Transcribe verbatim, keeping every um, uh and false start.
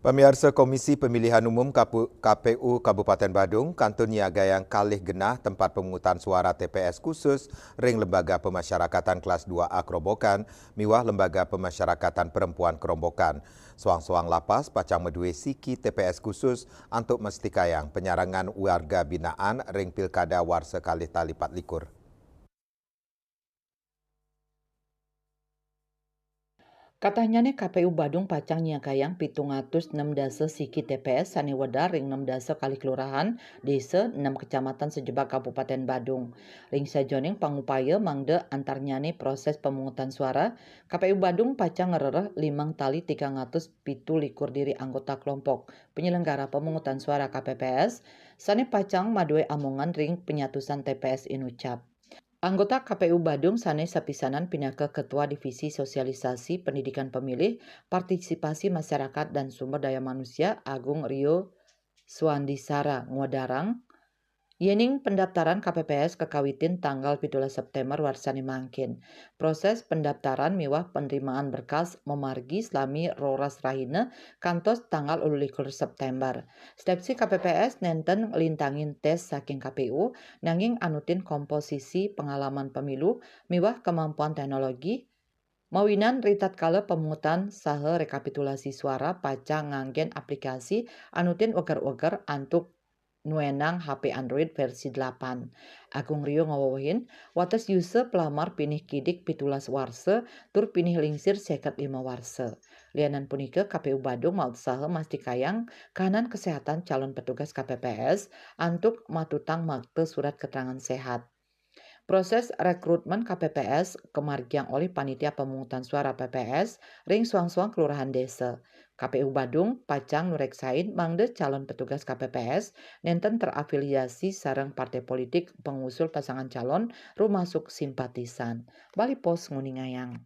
Pamiarsa, Komisi Pemilihan Umum Kapu-, K P U Kabupaten Badung kantun nyiagayang kalih genah tempat pemungutan suara T P S khusus ring Lembaga Pemasyarakatan Kelas dua A Kerobokan miwah Lembaga Pemasyarakatan Perempuan Kerobokan. Soang-soang lapas pacang madué siki T P S khusus antuk mestikayang panyarengan warga binaan ring Pilkada warsa kalih tali patlikur. Katahnyané K P U Badung pacang nyiagayang pitung atus nem dasa siki T P S sané wedar ring nem dasa kalih kelurahan, désa, nem kecamatan sajebag Kabupaten Badung. Ring sajeroning pangupaya mangda antarnyané proses pemungutan suara, K P U Badung pacang ngrereh limang tali tigang atus pitu likur diri anggota kelompok penyelenggara pemungutan suara K P P S sané pacang madué amongan ring penyatusan T P S inucap. Anggota K P U Badung sané sapisanan pinaka Ketua Divisi Sosialisasi Pendidikan Pemilih, Partisipasi Masyarakat dan Sumber Daya Manusia, Agung Rio Suandisara, ngwedarang, yéning pendaftaran K P P S kakawitin tanggal pitulas Séptémber warsané mangkin. Proses pendaftaran miwah penerimaan berkas mamargi salami roras rahina kantos tanggal wolu likur Séptémber. Stepsi K P P S nénten nglintangin tes saking K P U, nanging anutin komposisi pengalaman pemilu miwah kemampuan teknologi, mawinan ritatkala pemungutan saha rekapitulasi suara pacang nganggén aplikasi anutin uger-uger antuk nuénang H P Android versi delapan. Agung Rio ngawewehin, wates user pelamar pinih kidik pitulas warsa tur pinih lingsir seket lima warsa. Lianan punika, K P U Badung mausaha mastikayang kahanan kesehatan calon petugas K P P S antuk matutang makta surat keterangan sehat. Proses rekrutmen K P P S kamargiang olih panitia pemungutan suara P P S ring soang-soang kelurahan désa. K P U Badung pacang nureksain mangda calon petugas K P P S nénten terafiliasi sareng partai politik pengusul pasangan calon, rumasuk simpatisan. Bali Post nguningayang.